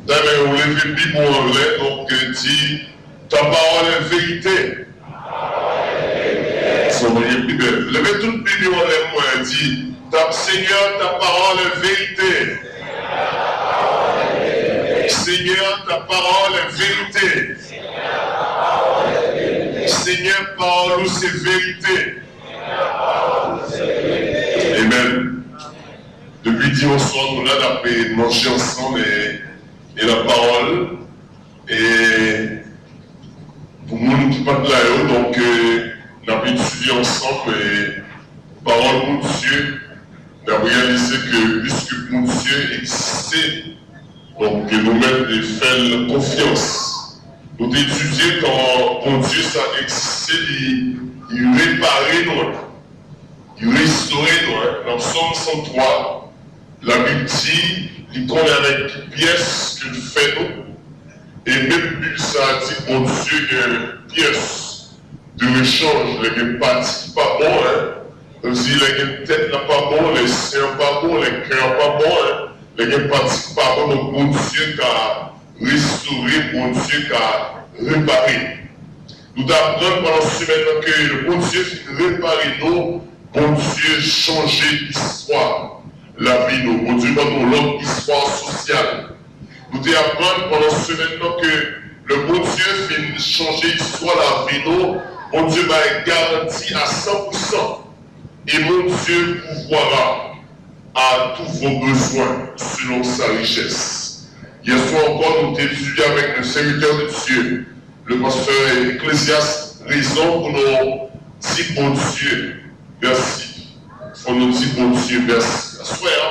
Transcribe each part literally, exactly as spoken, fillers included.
Dayè, ou leve Bib ou anlè, donk, euh, di, ta pawòl è verite. Son mwen gen pi bèl. Leve tout Bib yo anlè mwen, di, ta, Senyè, ta pawòl è verite. Senyè, ta pawòl è verite. Senyè, pawòl ou se verite. Amen. Depi dimanswa nou la, n ap manje ansanm e, e lapawòl. E pou moun ki pa t la yo, donk, euh, n ap etidye ansanm, euh, pawòl Bondye. N ap reyalize ke piske Bondye egziste, donk, ke nou mèt fè l konfyans. Nou te etidye kòman Bondye sa egziste, li, li repare nou. Li restore nou, hein. Nan Sòm san twa, Labib di, li konnen avèk ki pyès ke l fè nou. E menm Bib sa a di Bondye gen pyès de rechanj, lè gen pati ki pa bon, hein. Sa vle di, lè gen tèt la pa bon, lè sen an pa bon, lè kè an pa bon, hein. Lè gen pati ki pa bon, donk Bondye ka restore, Bondye ka repare. Nou t aprann pandan semèn nan ke lè Bondye fin repare nou, Bondye chanje istwa lavi nou. Bondye ban nou lòt istwa sosyal. Nou te aprann pandan semèn nan ke lè Bondye fin chanje istwa lavi nou, Bondye bay garanti a san pou san. Et mon Dieu pourvoira à tous vos besoins selon sa richesse. Yè swa ankò, nou te etidye avèk le serviteur de Dieu, le pasteur Ecclésiaste, rezon pou nou di Bondye mèsi. Fò nou di Bondye mèsi. Aswè a,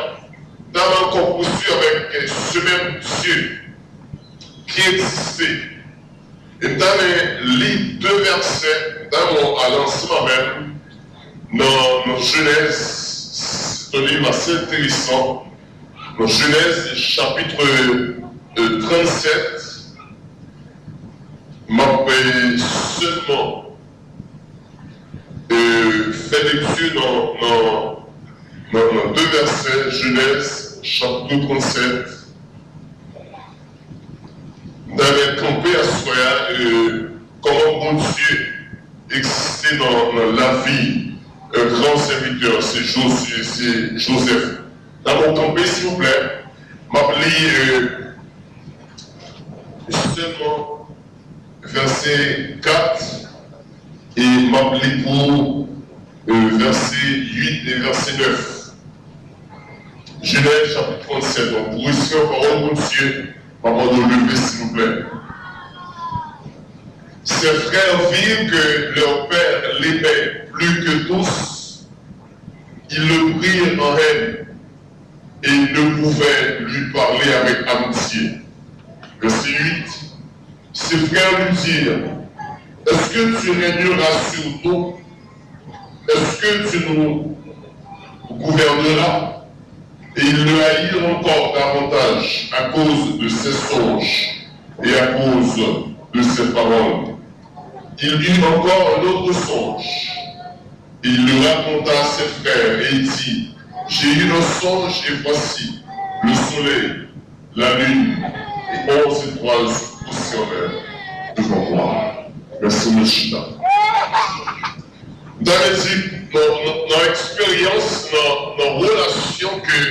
n a ankò pouswiv avèk, eh, semèn Dye ki egziste. E m ta renmen li de vèsè, m ta renmen w ale ansanm avè m nan, nan Jenèz, se yon liv ase enteresan, nan Jenèz chapit, euh, trannsèt, m ap, euh, sèlman, euh, fè lekti nan, nan, nan, nan de vèsè, Jenèz chapit trannsèt. M ta renmen kanpe aswè a, euh, kòman Bondye egziste nan, nan lavi, euh, gran sèvitè, se Jozye, se Jozèf. Dabò, kanpe, silvouplè. M ap li, euh, sèlman vèsè kat e m ap li pou, euh, vèsè uit e vèsè nèf. Jenèz chapit trannsèt, donk, pou resevwa pawòl Bondye, m ap mande w leve, silvouplè. Ses frères virent que leur père l'aimait plus que tous, ils le prirent en haine et ne pouvaient lui parler avec amitié. Verset huit. Ses frères lui dirent, est-ce que tu régneras sur nous? Est-ce que tu nous gouverneras? Et ils le haïrent encore davantage à cause de ses songes et à cause de ses paroles. Il eut encore un autre songe. Et il le raconta à ses frères et dit, j'ai eu un songe et voici, le soleil, la lune et onze étoiles sont posées en l'air devant moi. Mèsi, nou chita. M ta vle di, nan, nan, nan eksperyans, nan, nan relasyon ke,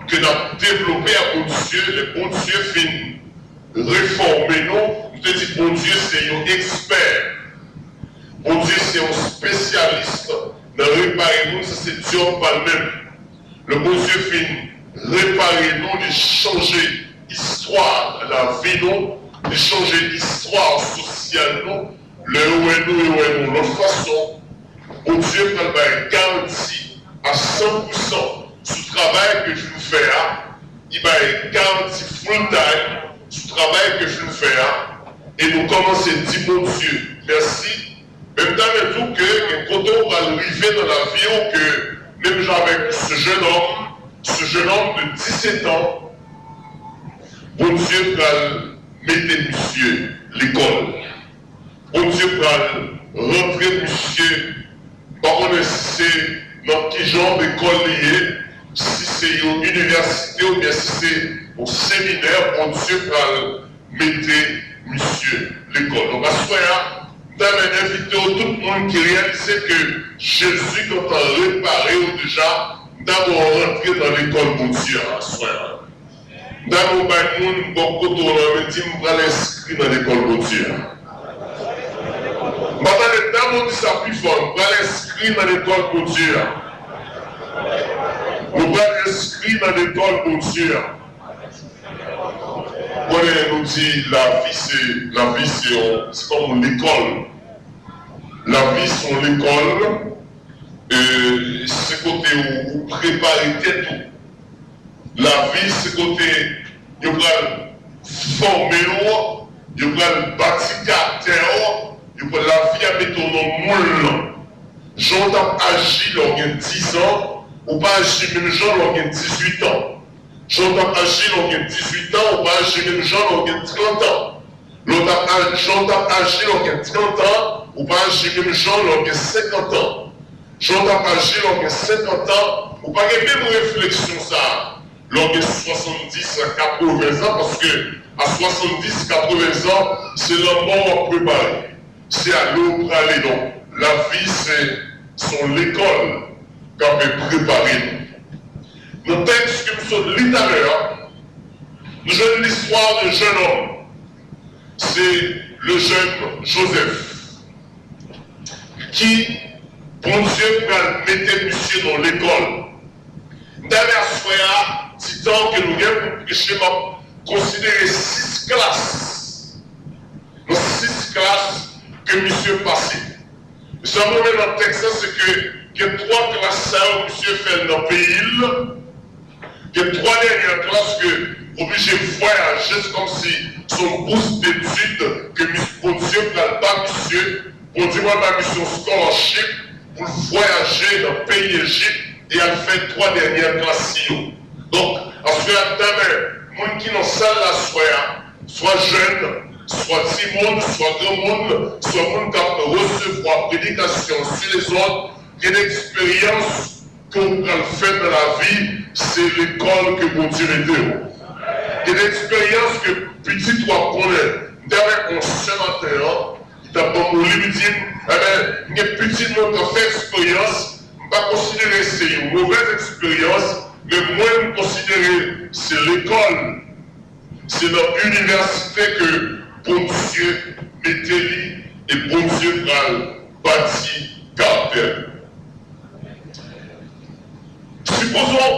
ke n ap devlope ak Bondye, lè Bondye fin refòme nou, nou te di Bondye se yon ekspè. Bondye se yon espesyalis nan repare moun, sa se djòb pa l menm. Lè Bondye fin repare nou, li chanje istwa lavi nou, li chanje istwa sosyal nou. Lè yo wè nou, yo wè nou lòt fason. Bondye pral bay garanti a san pou san sou travay ke nou fè a. Li bay garanti full time sou travay ke nou fè a. E nou kòmanse di Bondye mèsi. Men m ta renmen di w ke gen kote w pral rive nan lavi w ke, menm jan avèk ce jeune homme, ce jeune homme de dix-sept ans, Bondye pral mete misye lekòl. Bondye pral rantre misye, m pa konnen si se nan ki jan lekòl li ye, si se yon inivèsite oubyen si se yon seminè, Bondye pral mete misye lekòl. Donk, aswè a, m ta renmen envite w, tout moun ki reyalize ke Jezi gentan repare w deja, m ta ba w rantre nan lekòl Bondye a, aswè a. M ta renmen w bay moun bò kote w lan, men di, "M pral enskri nan lekòl Bondye a." M pa tande, m ta renmen w di sa pi fò, "M pral enskri nan lekòl Bondye a." Nou pral enskri nan lekòl Bondye a. Konnen nou di lavi se, lavi se yon, se kòm yon lekòl. Lavi se yon lekòl, e, se kote ou, ou prepare tèt ou. Lavi se kote yo pral fòme w, yo pral bati karaktè w, yo pral, lavi a mete w nan moul lan. Jan w t ap aji lè w gen diz an, ou pa aji menm jan lè w gen dizuit an. Jan w t ap aji lè w gen dizuit an, ou pa aji menm jan lè w gen trant an. Lè w t ap a-, jan w t ap aji lè w gen trant an, ou pa aji menm jan lè w gen senkant an. Jan w t ap aji lè w gen senkant an, ou pa gen menm refleksyon sa a lè w gen swasanndis a katreven zan, paske a swasanndis, katreven zan, se lanmò w ap prepare. Se ale w prale. Donk, lavi se, se yon lekòl k ap prepare nou. Nan tèks ke m sot li talè a, nou jwenn listwa de jèn òm. Se le jeune Joseph ki Bondye pral mete misye nan lekòl. M ta renmen aswè a, ti tan ke nou gen pou preche, m ap konsidere sis klas. Nan sis klas ke misye pase. Sa m renmen nan tèks la, se ke gen twa klas sa yo, misye fè l nan peyi l. Gen twa dènyè klas ke oblije vwayaje, se kòmsi se yon bous detid ke mis-, Bondye pral ba misye. Bondye pral ba misye yon scholarship pou l vwayaje nan peyi Ejip e al fè twa dènyè klas li yo. Donk, aswè a, m ta renmen moun ki nan sal la aswè a, swa jèn, swa timoun, swa granmoun, swa moun k ap resevwa predikasyon sou lezòd, gen eksperyans ke w pral fè nan lavi, se lekòl ke Bondye mete w. Gen eksperyans ke pitit w ap konnen. M te avèk yon sè maten an, li t ap ban m yon liv, li di m, "Enben, m gen pitit mwen k ap fè eksperyans, m pa konsidere se yon movèz eksperyans, men mwen, m konsidere se lekòl." Se nan inivèsite ke Bondye mete li e Bondye pral bati karaktè li. Sipozon,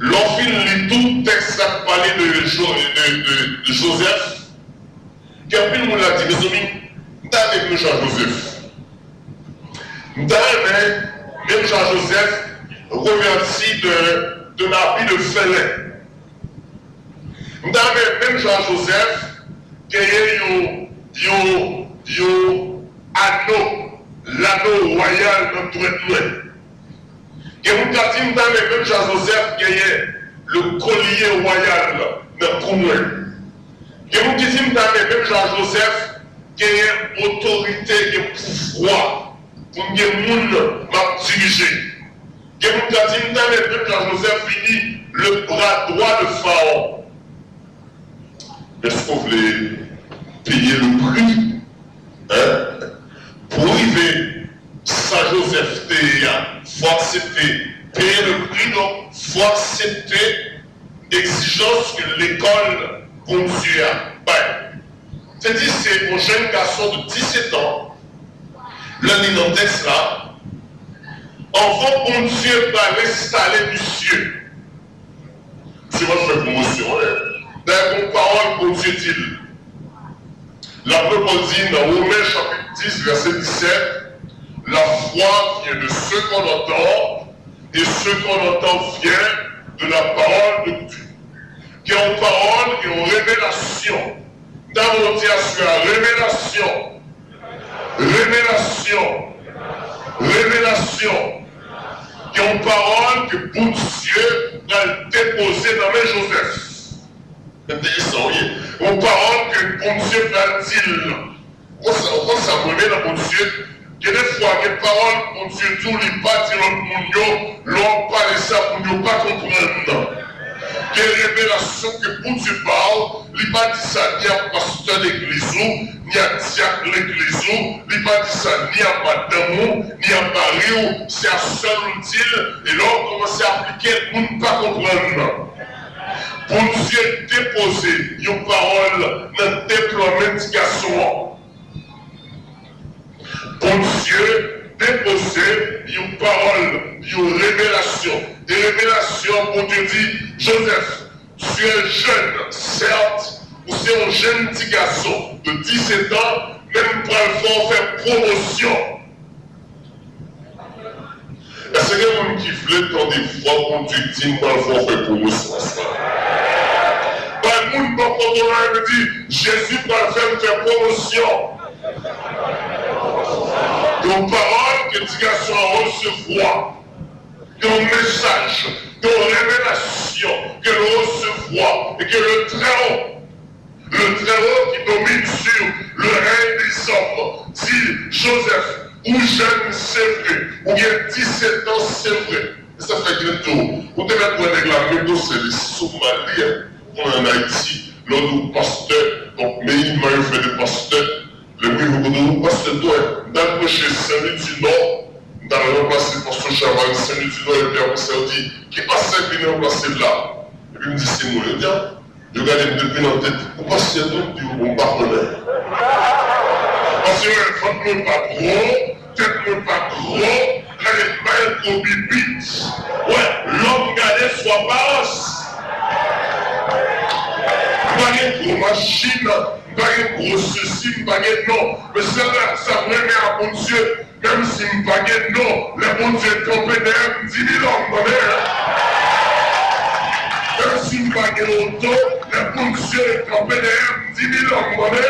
lè w fin li tout tèks la k pale de Jo-, de, de, de Jozèf, gen anpil moun la di, "Mezanmi, m ta renmen menm jan Jozèf. M ta renmen menm jan Jozèf revèti de, de labi de fèlè." M ta renmen menm jan Jozèf genyen yon, yon, yon ano, lano wayal nan dwèt mwen. Gen moun k ap di, "M ta renmen menm jan Jozèf genyen le kolye wayal nan kou mwen." Gen moun ki di, "M ta renmen menm jan Jozèf genyen otorite, gen pouvwa, pou m gen moun m ap dirije." Gen moun k ap di, "M ta renmen menm jan Jozèf vini le bra dwa de Fawon." Èske w vle peye le prix, hein? Pou rive sa Jozèf te ye a, fò aksepte peye le prix, donk fò aksepte egzijans ke lekòl Bondye a bay. Se di se yon jèn gason de disèt an, lè n li nan tèks la, anvan Bondye pral enstale misye, misye pral fè pwomosyon, wi. Dayè, gon pawòl Bondye di l. Lapot Pòl di nan Women chapit dis, vèsè disèt, "La foi vient de ce qu'on entend, et ce qu'on entend vient de la parole de Dieu." Gen yon pawòl, gen yon revelasyon. N ta renmen w di aswè a, revelasyon. Revelasyon. Revelasyon. Gen yon pawòl ke Bondye pral depoze nan men Jozèf. Enteresan, wi. Yon pawòl ke Bondye pral di l. Ou konn sa, ou konn sa m renmen nan Bondye? Gen de fwa, gen pawòl Bondye di w, li pa di lòt moun yo, lè w ap pale sa, moun yo pa konprann. Gen revelasyon ke Bondye ba w, li pa di sa ni a pastè legliz ou, ni a dyak legliz ou, li pa di sa ni a madanm ou, ni a mari w, se a sèl ou l di l, e lè w kòmanse aplike l, moun pa konprann. Bondye depoze yon pawòl nan de planmen ti gason an. Bondye depoze yon pawòl, yon revelasyon. E revelasyon, Bondye di, Joseph, tu es jeune, certes, ou se yon jèn ti gason de disèt an, men m pral fè w fè pwomosyon. Èske gen moun ki vle tande vwa Bondye ki di, "M pral fè w fè pwomosyon aswè a"? Bay moun bò kote w la, yo di, "Jezi pral fè m fè pwomosyon." Yon pawòl ke ti gason an resevwa, yon mesaj, yon revelasyon ke l resevwa e ke le Très Haut Le Très Haut qui domine sur le règne des hommes di, Joseph, ou jèn, se vre, ou gen disèt an, se vre. E sa fè gen tou, ou te mèt wè nèg la, men dosye li sou mal li, konnen ann Ayiti, lè w di w pastè, donk, men imaj yo fè de pastè, lè m rive kote w, pastè, m t al preche Sen Lwi di Nò, m t al ranplase pastè Chavannes Sen Lwi di Nò, epi apre sa, yo di, ki pastè k vin ranplase l la? Epi m di, se mwen, yo di, a. Yo gade m depi nan tèt. Ou pastè tou? M di yo, bon, m pa konnen. Paske yo wè vant mwen pa gwo, tèt mwen pa gwo, gade m pa gen gwo bibit. Wè, lòm gade sou aparans. M pa gen gwo machin, m pa gen gwo sesi, m pa gen non. Men sèl sa m renmen a Bondye, menm si m pa gen non, lè Bondye kanpe dèyè m, di mil òm, tande. Menm si m pa gen oto, lè Bondye kanpe dèyè m, di mil òm, tande.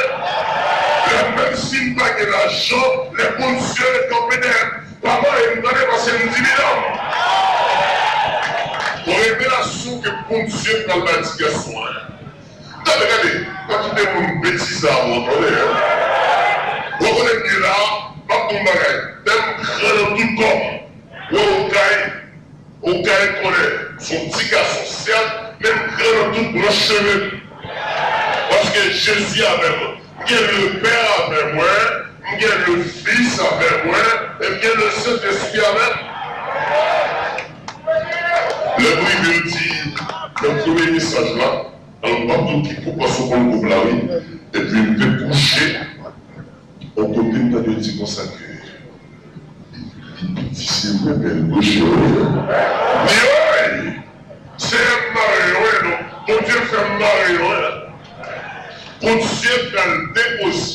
Lè, menm si m pa gen lajan, lè Bondye kanpe dèyè m, pa manyen m, tande, paske m di mil òm. Yon revelasyon ke Bondye pral bay ti gason an. Tande, gade, pa kite moun betize avè w, tande, en. Ou konnen m ye la, m ap di w yon bagay. Lè m gran nan tout kò m, wè, ou kay, ou kay konnen, se yon ti gason, sèt, men m gran nan tout branch cheve m. Paske Jezi avè m. M gen le Père avè mwen, m gen le Fils avè mwen, e m gen le Sentespri avè m. Lè m rive, l di, nan premye mesaj la, Alò, m p ap di w ki gwoup, paske w konn gwoup la, wi. Epi m te kouche, yon kote m tande yo di konsa ke li, li piti, se vre, men l gwo, wi. Li, wi! Senyè m mare yo, wi, non. Bondye fè m mare yo, wi. Bondye pral depoze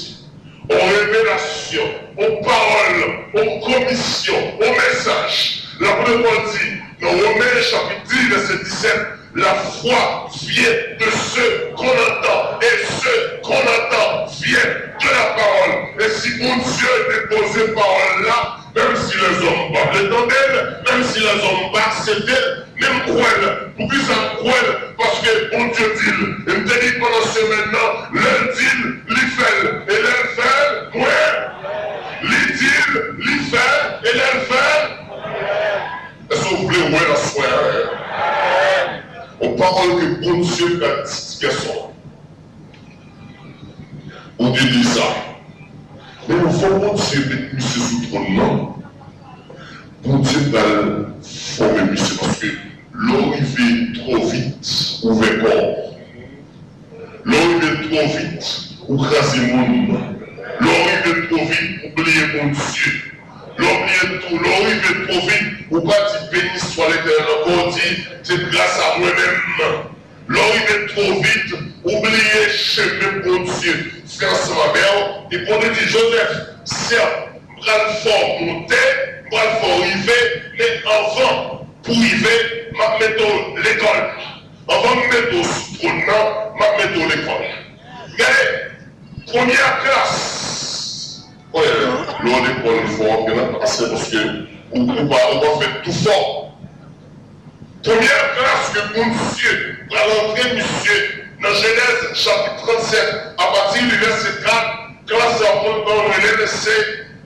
yon revelasyon, yon pawòl, yon komisyon, yon mesaj. Lapot Pòl di, nan Women chapit dis, vèsè disèt, la foi vient de ce qu'on entend, et ce qu'on entend vient de la parole. E si Bondye depoze pawòl la, menm si lèzòm pa vle tande l, menm si lèzòm pa aksepte l, men m kwè l. Poukisa m kwè l? Paske Bondye di l. E m te di pandan semèn nan, lè l di l, li fè l. E lè l fè l, mwen. Li di l, li fè l. E lè l fè l, èske w vle wè l aswè a? Yon pawòl ke Bondye pral di ti gason an. Ou te di sa. Men anvan Bondye met misye sou twòn nan, Bondye pral fòme misye, paske lè w rive twò vit, ou ouvè kò w. Lè w rive twò vit, ou kraze moun. Lè w rive twò vit, ou bliye Bondye. Lè w bliye tou, lè w rive twò vit, ou pa di, "Beni swa Letènèl" ankò, ou di, "Se gras a mwen menm." Lè w rive twò vit, ou bliye chemen Bondye fè ansanm avè w. E Bondye di, Joseph, sèt, m pral fè w monte, m pral fè w rive, men anvan pou w rive, m ap mete w lekòl. Anvan m mete w sou twòn nan, m ap mete w lekòl. Gade, premyè klas. Wè, lè w lekòl fò w ap gen nan pase paske ou, ou pa, ou pa fè tou fò. Premyè klas ke Bondye pral antre misye nan Jenèz chapit trannsèt, apati de vèsè kat, klas sa a konn ban rele l se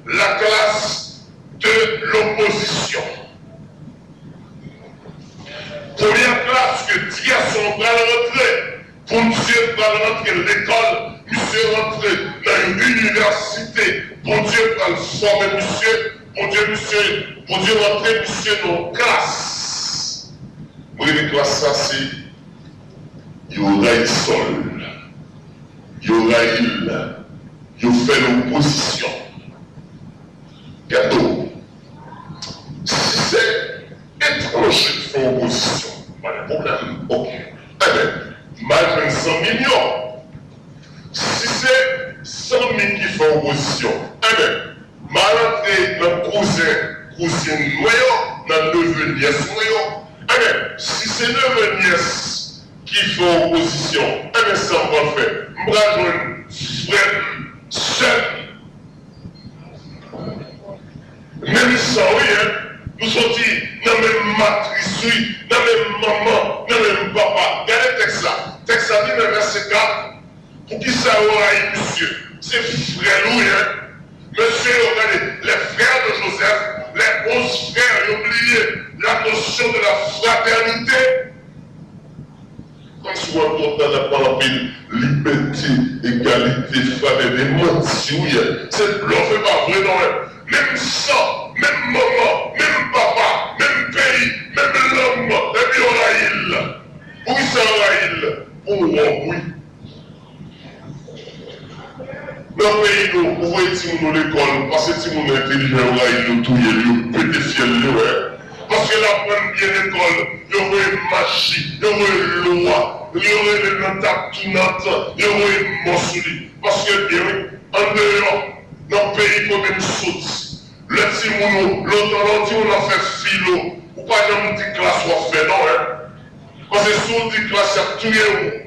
la classe de l'opposition. Premyè klas ke ti gason an pral rantre, Bondye pral rantre lekòl, misye rantre nan yon inivèsite, Bondye pral fòme misye, Bondye, misye, Bondye rantre misye nan yon klas. Mwen rele klas sa se yo rayi sòl, yo rayi l, yo fè l opozisyon. Gade w. Si se etranje ki fè opozisyon, pa gen pwoblèm. Oke. Enben, m al jwenn zanmi m yo. Si se zanmi ki fè opozisyon, enben, m al antre nan kouzen, kouzin mwen yo, nan neve, nyès mwen yo. Enben, si se neve, nyès ki fè opozisyon, enben, sa m pral fè? M pral jwenn frè m, sè m, Menm san, wi, en. Nou soti nan menm matris, wi, nan menm manman, nan menm papa. Gade tèks la. Tèks la di nan vèsè kat, poukisa yo rayi misye? Se frè l, wi, en. Mesye yo, gade, les frères de Joseph, les onze frères, yo bliye la notion de la fraternité. Kòmsi w ap kontan n ap pale anpil libète, egalite, fratènite, manti w ye. Se blòf, e pa vre non. Menm san, menm manman, menm papa, menm peyi, menm lang, epi yo rayi l. Poukisa yo rayi l? Pou wòb, wi. Nan peyi nou, ou voye timoun ou lekòl, paske timoun nan entèlijan, yo rayi l, yo touye l, yo pete fyèl li, wè. Paske l aprann byen lekòl, yo voye maji, yo voye lwa, yo rele l nan tap tounant, yo voye mò sou li. Paske byen wi, andeyò, nan peyi kote m soti, lè timoun ou, lontan lè yon timoun ap fè filo, ou pa janm di klas w ap fè non, en. Paske si w di klas, y ap touye w.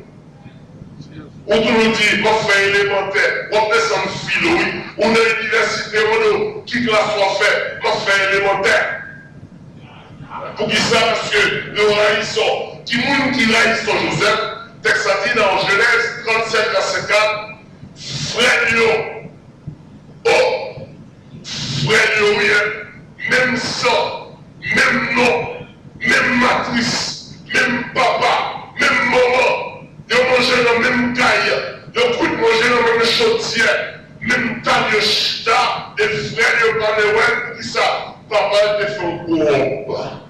Ou toujou di, m ap fè elemantè, w ap desann filo, wi. Ou nan inivèsite, yo mande w ki klas w ap fè, m ap fè elemantè. Poukisa? Paske yo rayi sa w. Ki moun ki rayi sa w, Joseph? Tèks la di nan Jenèz trannsèt, vèsè kat, frè l yo, o, frè l yo, wi, en. Menm san, menm non, menm matris, menm papa, menm manman. Yo manje nan menm kay, yo kwit manje nan menm chodyè, menm tab yo chita, e frè l yo pa vle wè l. Poukisa? Papa l te fè yon gwo wòb.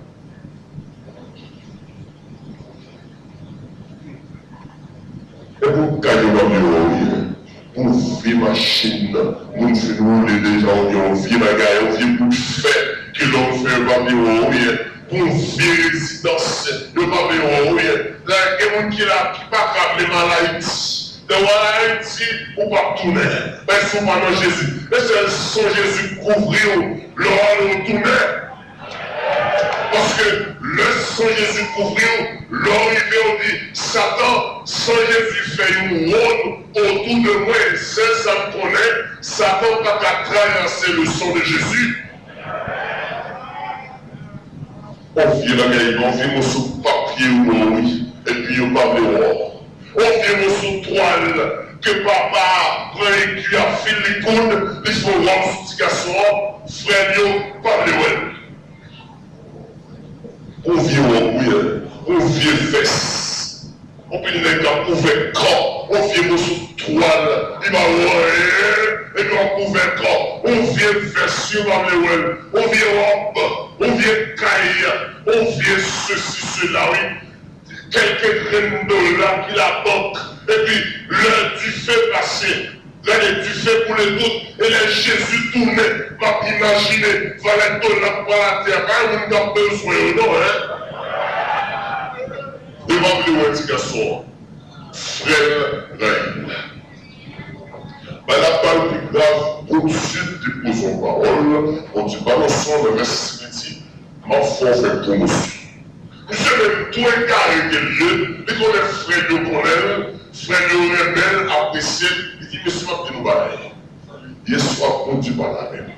E pou kay yo pa vle wè w ye. Pou vye machin, moun fin woule deja, oubyen yon vye bagay, yon vye bout fè ke lòm fè, yo pa vle wè w ye. Pou yon vye rezidans, yo pa vle wè w ye. La, gen moun ki la, ki pa ka menm al Ayiti. Lè w al Ayiti, ou p ap tounen. Paske w pa nan Jezi. E sèl san Jezi kouvri w, lè w ale, w tounen. Paske lè san Jezi kouvri w, lè w rive, w di, Satan, san Jezi fè yon wonn otou de mwen, sèl sa m konnen, Satan pa ka travèse le sang de Jésus. On vye bagay, on vye moso papye ou wi, epi yo pa vle wè w. On vye moso twal ke papa a pran egi a fil li koud, li fè wòb sou ti gason an, frè l yo pa vle wè l. On vye wòb wi, on vye vès. Anpil nèg k ap kouvè kò, on vye moso twal, li pa wè anyen, epi w ap kouvè kò, on vye vès yo pa vle wè l, on vye wòb, on vye kay, on vye sesi, sela wi. Kèlke grenn dola ki labank, epi lè dife pase, gade dife boule tout, e lè Jezi tounen, m ap imajine valè dola k pral atè a, pa yon moun k ap bezwen yo non, en. Yo pa vle wè ti gason an. Frè l rayi l. Bagay la pral pi grav, Bondye depoze yon pawòl, Bondye balanse yon vès, li di, M ap fè w fè pwomosyon. Misye menm tou egare ke l ye, li konnen frè l yo konnen l, frè l yo renmen l, apresye l, li di, Mesye, m ap di nou bagay. Yèswa, Bondye pale avè m.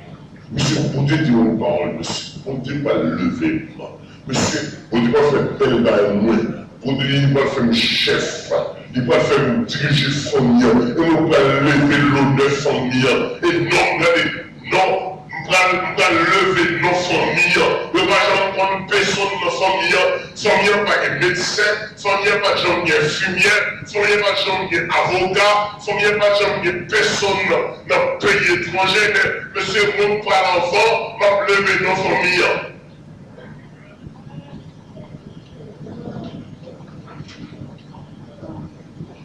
Mesye, Bondye di yon pawòl, mesye. Bondye pral leve m. Mesye, Bondye pral fè bèl bagay mwen. Bondye li pral fè m chèf. Li pral fè m dirije fanmi an. E mwen pral leve lonè fanmi an. E non, gade, non, m pral, m pral leve non fanmi an. Yo pa janm konn pèsonn nan fanmi an. Fanmi an pa gen medsen, fanmi an pa janm gen enfimyè, fanmi an pa janm gen avoka, fanmi an pa janm gen pèsonn nan, nan peyi etranje. Men mesye, mwen m pral anvan, m ap leve non fanmi an.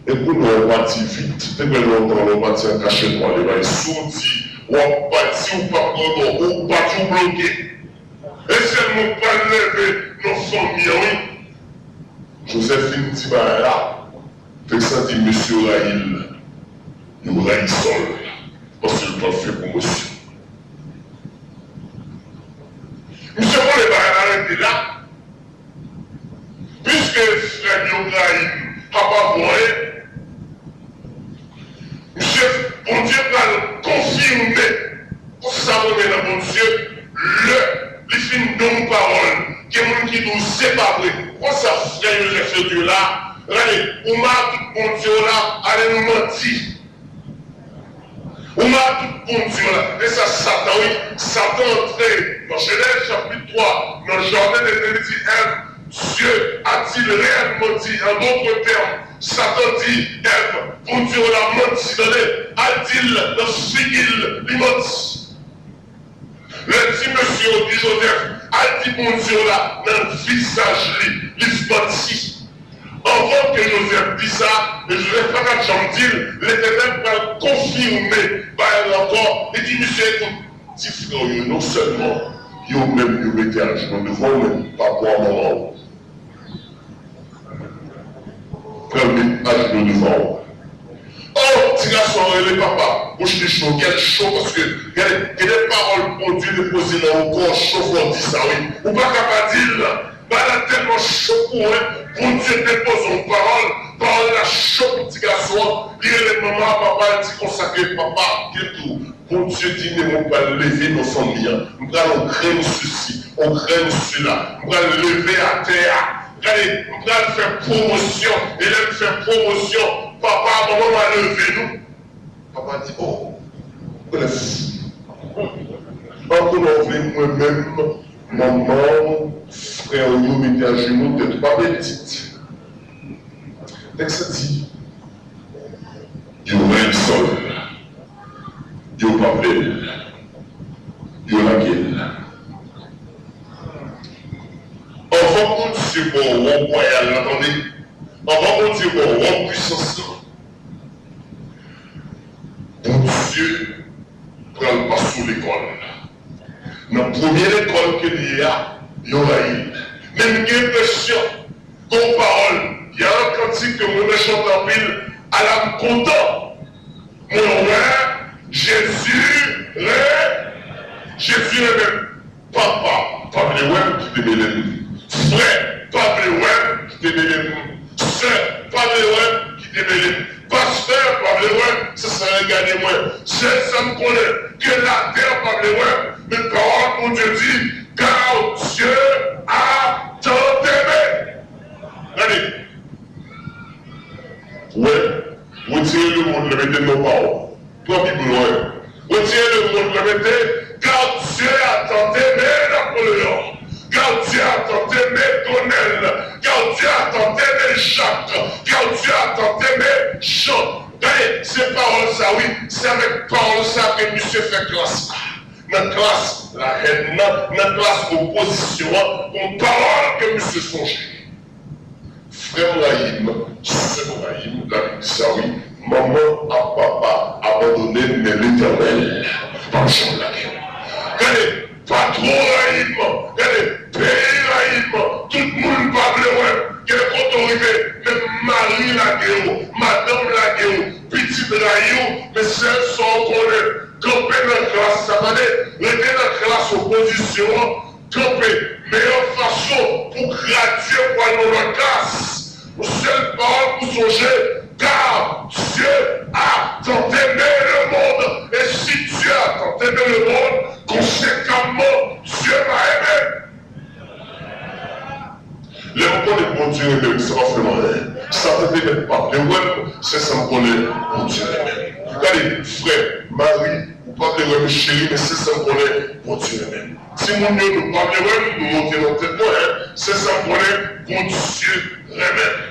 E kounye a w pati vit, te gen lontan lè w pati an kachèt w ale bay. Si w di w ap pati, ou p ap pran bò, ou pati, ou bloke. E sèlman w pral leve non fanmi an, wi. Joseph fin di bagay la, fèk sa di mesye yo rayi l, yo rayi Sòl, paske l pral fè pwomosyon. Misye konnen bagay la rete la. Piske frè m yo rayi m, apa voye, misye, Bondye pral konfime. Ou sa mwen nan Bondye, lè li fin don pawòl, gen moun ki di w se pa vre. Konsa frè Joseph yo di w la, gade, ou ma tout Bondye w la, ale nou manti. Ou ma tout Bondye w la. E sa Satan, wi. Satan antre nan Jenèz chapit twa, nan jaden Eden, li di Èv, Dieu a-t-il réellement dit? En d'autres termes, Satan di Èv, Bondye w la manti, tande, al di l nan figi l, li manti. Lè ti mesye yo di Jozèf, al di Bondye w la nan vizaj li, li manti. Anvan ke Jozèf di sa, e Jozèf pa t ap janm di l, Letènèl pral konfime bagay la ankò. Li di misye, ekout, ti frè w yo, non sèlman yo menm yo mete ajenou devan w, men papa w, manman w pral met ajenou devan w. O, ti gason an rele papa. Bouch li cho, kè l cho, paske gen, gen de pawòl Bondye depoze nan yon kò cho, fò w di sa, wi. Ou pa ka pa di l. Bagay la tèlman cho pou mwen, Bondye depoze yon pawòl, pawòl la cho pou ti gason an. Li rele manman, papa, li di konsa ke papa, gen tou. Bondye di, men mwen pral leve nan fanmi an. M pral yon grenn sesi, yon grenn sela. M pral leve atè a. Gade, m pral fè pwomosyon. E lè m fè pwomosyon, papa, manman va leve nou. Papa di, o, brèf. Ankò lè w vle, mwen menm, manman w, frè w yo mete ajenou tèt ou. Pa pèdi. Tèks la di, yo rayi Sòl. Yo pa vle l. Yo lage l. Anvan Bondye ba w wòb wayal la, tande. Anvan Bondye ba w wòb pwisans lan, Bondye pral pase w lekòl. Nan premye lekòl ke l ye a, yo rayi l. Men m gen enpresyon Gon pawòl, y a un cantique que mwen renmen chante anpil, ala m kontan. Mwen wè Jezi ren-, Jezi renmen m. Papa pa vle wè m kite mele m. Frè pa vle wè m kite mele m. Sè pa vle wè m kite mele m. Pastè pa vle wè m, se sa l gade mwen. Sèl sa m konnen, ke latè pa vle wè m, men pawòl Bondye di, car Dieu a tant aimé. Gade. Wè, retire lemonn nan mete non pa w. Pran Bib ou wè. Retire lemonn nan mete, car Dieu a tant aimé Napoléon. Car Dieu a tant aimé Donnel. Car Dieu a tant aimé Jacques. Car Dieu a tant aimé Jean. Gade, se pawòl sa wi, se avèk pawòl sa ke misye fè klas la. Nan klas lahèn nan, nan klas opozisyon an, gon pawòl ke misye sonje. Frè m rayi m, sè m rayi m, Labib di sa wi, manman ak papa abandone m, men Letènèl p ap janm lage m. Gade, patwon rayi m, gade, peyi rayi m, tout moun pa vle wè m, gen kote w rive, menm mari lage w, madanm lage w, pitit rayi w, men sèl sa w konnen, kanpe nan klas la, tande, rete nan klas opozisyon an, kanpe, meyè fason pou gradye pou al nan lòt klas. Yon sèl pawòl pou sonje, car Dieu a tant aimé le monde. Et si Dieu a tant aimé le monde, conséquemment, Dieu m'a aimé. Lè m konnen Bondye renmen m, sa pa fè m anyen. Satan te mèt pa vle wè m, se sa m konnen, Bondye renmen m. Gade, frè, mari, ou pa vle wè m, cheri, men sensè m konnen Bondye renmen m. Timoun yo, nou pa vle wè m, nou monte nan tèt mwen, en. Sensè m konnen Bondye renmen m.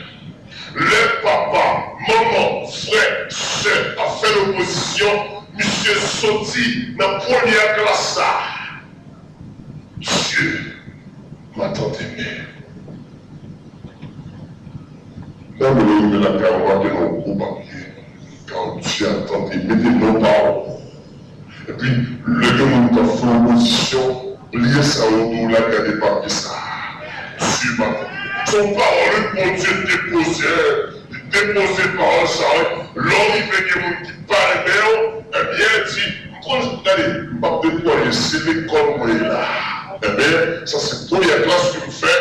Lè papa, manman, frè, sè ap fè lopozisyon, misye soti nan premyè klas sa. Dieu m'a tant aimé. Nan men lè w rive lakay ou, ou make nan yon gwo papye, car Dieu a tant aimé, mete non pa w. Epi, lè gen moun k ap fè opozisyon, bliye sa yo di w la, gade papye sa. Dieu m'a tant aimé. Se yon pawòl wi Bondye depoze, li depoze pawòl sa wi. Lè w rive gen moun ki pa renmen w, ebyen, di, m konn, gade, m p ap deplwaye, se lekòl mwen ye la. Ebyen, sa se premyè klas ke m fè.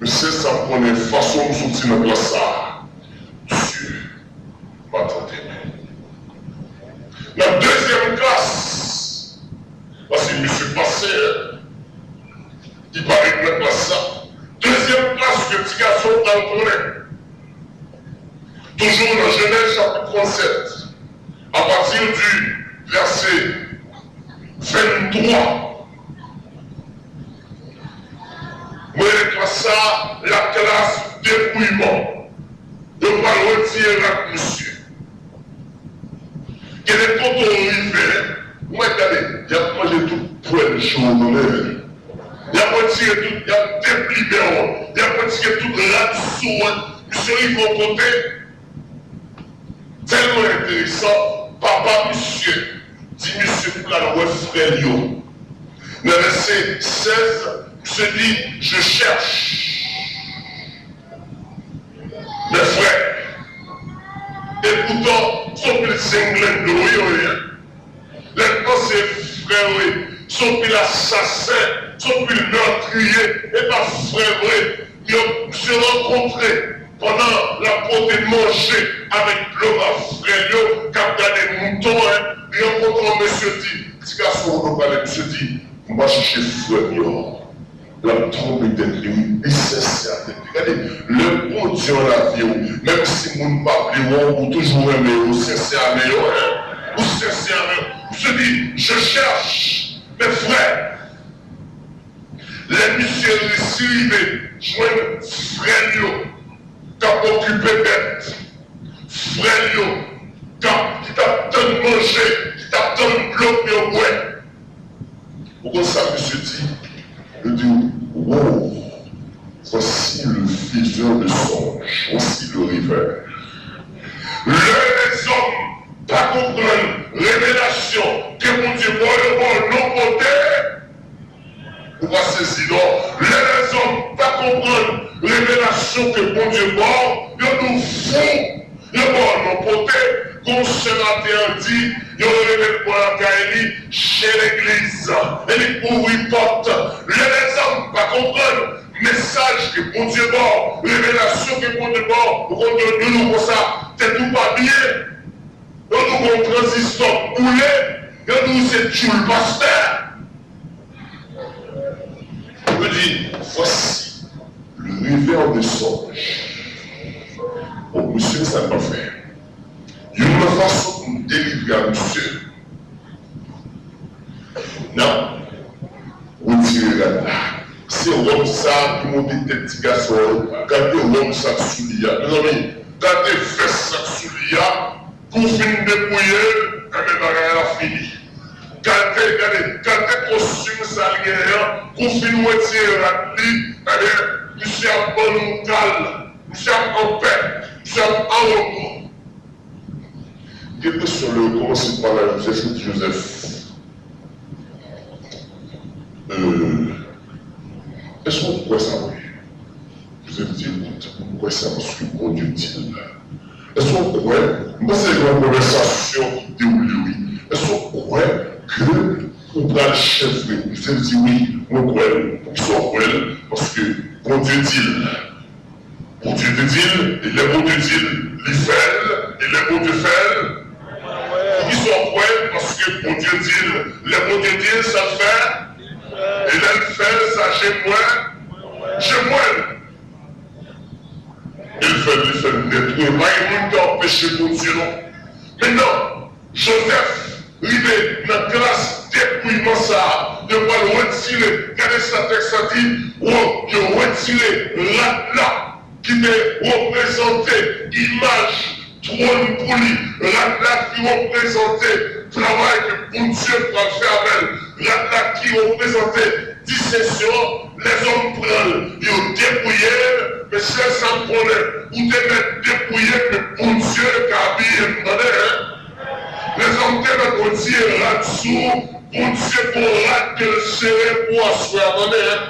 Mesye sa m konnen fason m soti nan klas sa a. Dieu m'a tant aimé. Nan dezyèm klas, paske misye pase, li pa ret nan klas sa. Dezyèm klas ke ti gason an konnen. Toujou nan Jenèz chapit tranntsèt, apati di vèsè venntwa, mwen rele klas sa a laklas depouyeman. Yo pral retire rad misye. Gen de kote w rive, ou mèt gade, y ap manje tout pwèl cho w nan men w. Y ap retire tout, y ap deplimen w, y ap retire tout rad sou w. Misye rive yon kote, tèlman enteresan, papa misye di misye pou l al wè frè l yo. Nan vèsè sèz, misye di, je cherche mes frères. E poutan, se yon pil zenglendo yo ye. Lè n panse frè yo ye, se yon pil asasen, se yon pil mètriye, e pa frè vre. Yo, misye rankontre pandan l ap pote manje avèk dlo ba frè l yo k ap gade mouton, en, li rankontre yon mesye di, ti gason w nan pale, misye di, m pa chèche frè m yo. L ap twonpe tèt li, wi. Li sensè a tèt li. Gade, lè Bondye an lavi w, menm si moun pa vle wè w, ou toujou renmen yo, sensè avè yo, en. Ou sensè avè yo. Misye di, je cherche mes frères. Lè misye resi rive jwenn frè l yo k ap okipe bèt, frè l yo k ap, ki t ap tann manje, ki t ap tann dlo pou yo bwè. Ou konn sa misye di? Li di, wow, voici le faiseur de songes, voici le rêveur. Lè lèzòm pa konprann revelasyon ke Bondye ba yo, ba yo non pote, ou pa sezi non. Lè lèzòm pa konprann revelasyon ke Bondye ba w, yo di w fou. Yo ba w non pote, gon sè maten an di, yo rele l bò lakay li, chen legliz, e li ouvri pòt. Lè lèzòm pa konprann mesaj ke Bondye ba w, revelasyon ke Bondye ba w, ou konn yo di nou konsa, tèt ou pa byen. Yo di w gon tranzistò boule, yo di w se tchoul pastè. Yo di, voici le rêveur de songes. Bon, misye, sa l pral fè. Youn nan fason pou m delivre a misye, n ap retire rad la. Se wòb sa a ki monte tèt ti gason an. Gade wòb sa k sou li a. Mezanmi, gade vès sa k sou li a. Kou fin depouye l, enben bagay la fini. Gade, gade, gade kostim sa l genyen an. Kou fin retire rad li, enben, misye ap ban nou kal. Misye ap anpè, misye ap an repo. Gen kesyon lè yo kòmanse pale a Jozèf, yo di Jozèf, euh, èske w kwè sa vre? Jozèf di, ekout, m kwè sa paske Bondye di l. Èske w kwè? M panse gen yon konvèsasyon ki dewoule, wi. Èske w kwè ke ou pral chèf vre? Jozèf di, wi, mwen kwè l. Poukisa w kwè l? Paske Bondye di l. Bondye te di l, e lè Bondye di l, li fè l, e lè Bondye fè l, poukisa w kwè l? Paske Bondye di l, lè Bondye di l, sa l fè, e lè l fè l, sa je m wè, je m wè l. E l fè l, li fè l nèt, wi. Pa gen moun ki ka anpeche Bondye, non. Men non, Jozèf rive nan klas debouyman sa a, yo pral retire, gade sa tèks la di, wo, yo retire rad la ki te reprezante imaj twòn pou li, rad la ki reprezante travay ke Bondye pral fè avè l, rad la ki reprezante diseksyon, lèzòm pran l, yo depouye l, men sèl sa m konnen, ou te mèt depouye, men Bondye ka abiye m, tande, en? Lèzòm te mèt retire rad sou ou, Bondye gon rad ke l sere pou aswè a, tande, en?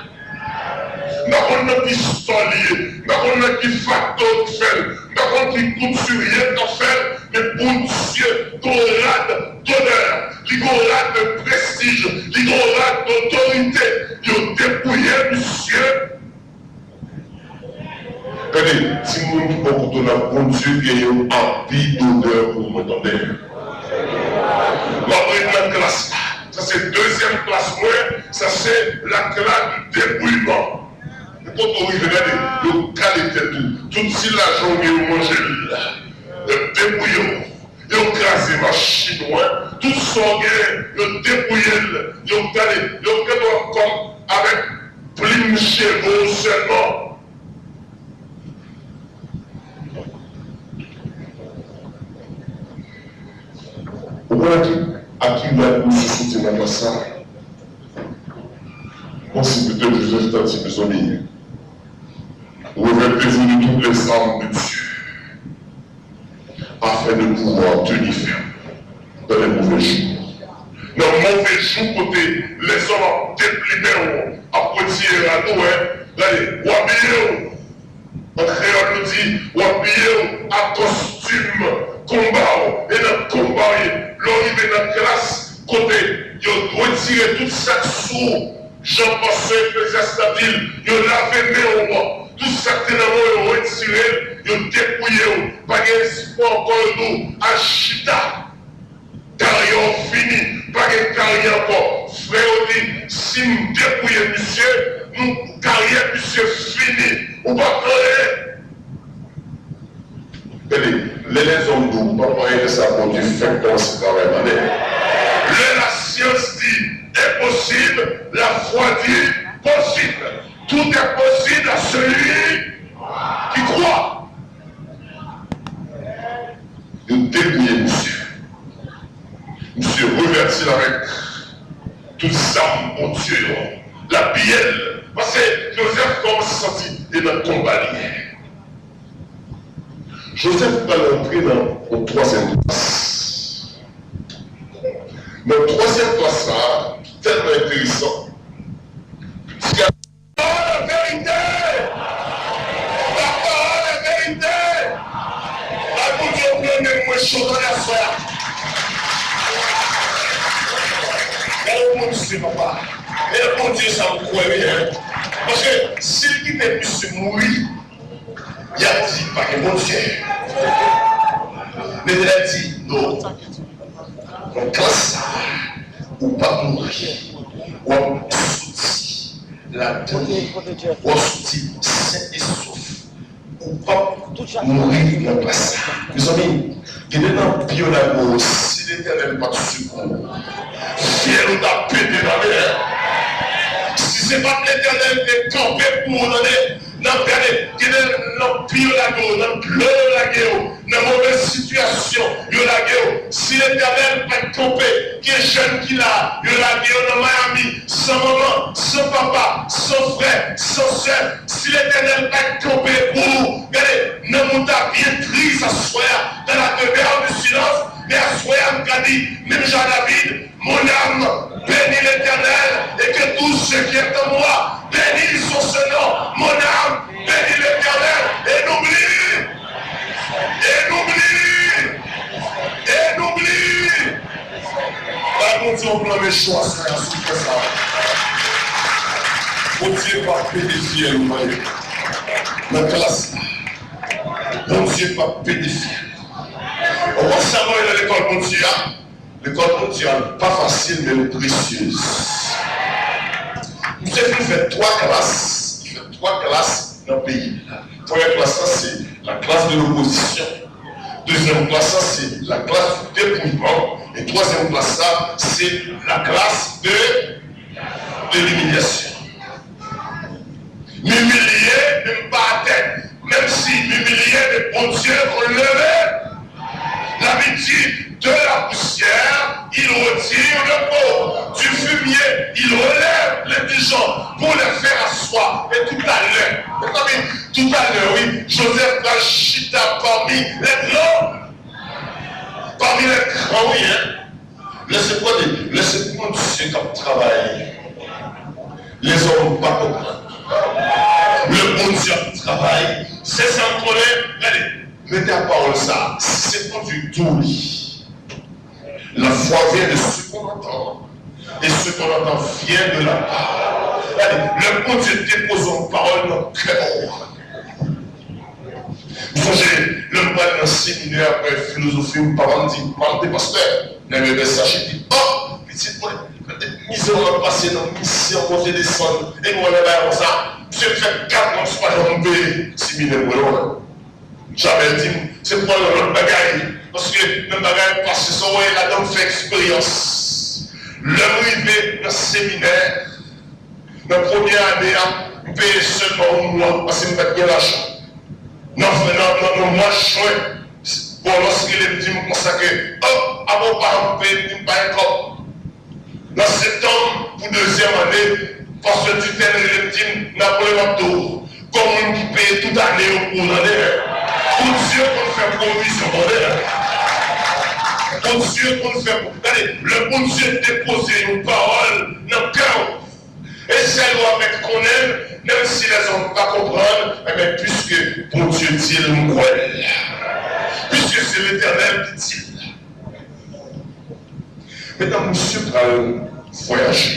M pa konn nan ki sò l ye, m pa konn nan ki faktè yo t fè l, m pa konn ki koutirye k ap fè l, men Bondye gon rad donè, li gon rad de prestij, li gon rad dotorite. Yo depouye misye. Gade, timoun ki bò kote w la, Bondye gen yon abi donè pou mwen, tande. M ap ret nan klas la. Sa se dezyèm klas mwen, sa se la classe du débrouillement. Kote w rive, gade, yo kale tèt ou. Tout ti lajan w gen, yo manje l. Yo debouye w. Yo kraze machin ou an. Tout sa w gen, yo debouye l. Yo kale, yo kale w kòm avèk plim cheve w sèlman. Ou konn a ki, a ki rad misye soti nan klas sa? Bon, se petèt Jozèf ta di, mezanmi, revêtez-vous de toutes les armes de Dieu, afin de pouvoir tenir ferme dans les mauvais jours. Nan move jou kote lèzòm ap deplimen w, ap retire rad ou, gade, w abiye w. An kreyòl, nou di, w abiye w ak kostim konba w, e nan konba w ye. Lè w rive nan klas kote yo retire tout sa k sou ou, jan pastè Eklezyas la di l, yo lave men w, tout sa k te nan men w, yo retire l, yo depouye w. Pa gen espwa ankò, yo di w al chita. Karyè w fini, pa gen karyè ankò. Frè yo di, si m depouye misye, nou, karyè misye fini. Ou p ap anyen. Gade, lè lèzòm di w ou p ap anyen, lè sa Bondye fèk kòmanse travay nan men w. Lè lasyans di enposib, lafwa di posib. Tout est possible à celui qui croit. Yo debouye misye. Misye revèti l avèk tout zam Bondye yo. L abiye l. Paske Jozèf kòmanse santi e nan konba li ye. Jozèf pral rantre nan yon twazyèm klas. Nan twazyèm klas sa a, ki tèlman enteresan, ti Pawòl la verite! La pawòl la verite! Bay Bondye yon plen men mwen cho tande aswè a. Gade yon moun se papa. E Bondye sa m kwè wi, en. Paske si l kite misye mouri, y ap di pa gen Bondye. Men lè l di non. Nan klas sa a, ou p ap mouri. W ap soti ladan li. W ap soti sen e sof. Ou p ap mouri nan klas sa a. Mezanmi, gen de nan pye w lage w, si Letènèl pa t sekou w, fyèl ou t ap pete nan lè. Si se pa t Letènèl te kanpe pou ou, tande, nan gade, gen de nan pye yo lage w, nan dlo yo lage w, nan move sitiyasyon yo lage w. Si Letènèl pa t kanpe, gen jèn ki la, yo lage yo nan Miami, san manman, san papa, san frè, san sè. Si Letènèl pa t kanpe pou ou, gade, nanm ou ta byen tris aswè a, dans la demeure du silence, men aswè a, m ka di, menm jan David, Mon âme, bénis l'Éternel, et que tout ce qui est en moi bénisse son saint nom. Mon âme, bénis l'Éternel, et n'oublie, et n'oublie, et n'oublie. Bay Bondye yon plen men cho aswè a, silvouplè sa. Bondye p ap pede fyèl ou, tande. Nan klas la, Bondye p ap pede fyèl ou. Ou konn sa mwen nan lekòl Bondye a? Lekòl Bondye a pa fasil, men l presyez. Misye fin fè twa klas, li fè twa klas nan peyi l la. Premyè klas la, se la classe de l'opposition. Dezyèm klas la, se la classe du dépouillement. E twazyèm klas la, se la classe de, de l'humiliation. M imilye, men m pa atè. Menm si m imilye, men Bondye konn leve. La Bible dit, de la poussière, il retire le pauvre. Du fumier, il relève l'indigent pour les faire asseoir. E toutalè, mezanmi, toutalè, wi, Joseph va chita parmi les grands. Parmi les grands, wi, hein. Lè se Bondye, lè se Bondye k ap travay. Lèzòm pa konprann. Lè Bondye ap travay, se sa m konnen. Gade, mete a pawòl sa, si se Bondye k di w li. La foi vient de ce qu'on entend, et ce qu'on entend vient de la parole. Gade, lè Bondye depoze yon pawòl nan kè w, m sonje, lè m pral nan seminè apre filozofi, m papa m di, papa m te pastè, nan M E S H, li di, oh, pitit mwen, gade mizè w ap pase nan misyon, Bondye desann, e mwen nan bagay konsa, misye fè kat an, m pa janm peye seminè mwen non. Jamè di m, se pou al yon lòt bagay, paske menm bagay pase sa w wè ladan m fè eksperyans. Lè m rive nan seminè, nan premye ane a, m peye sèlman yon mwa, paske m pa t gen lajan. Nan, nan, nan, nan mwa jen, bòlòs rele m di m konsa ke, oh, avan w pa janm peye, m di m pa gen kòb. Nan septanm, pou dezyèm ane, pastè Dutèl rele m di m, Napoleon ap di w, kòm moun ki peye tout ane yo pou w tande. Bondye konn fè pwovizyon, tande. Bondye konn fè, gade, lè Bondye depoze yon pawòl nan kè w, e sèl ou a mèt konnen l, menm si lèzòm pa konprann, enben, piske Bondye di l, m kwè l. Piske se Letènèl ki di l. Mentnan, misye pral vwayaje.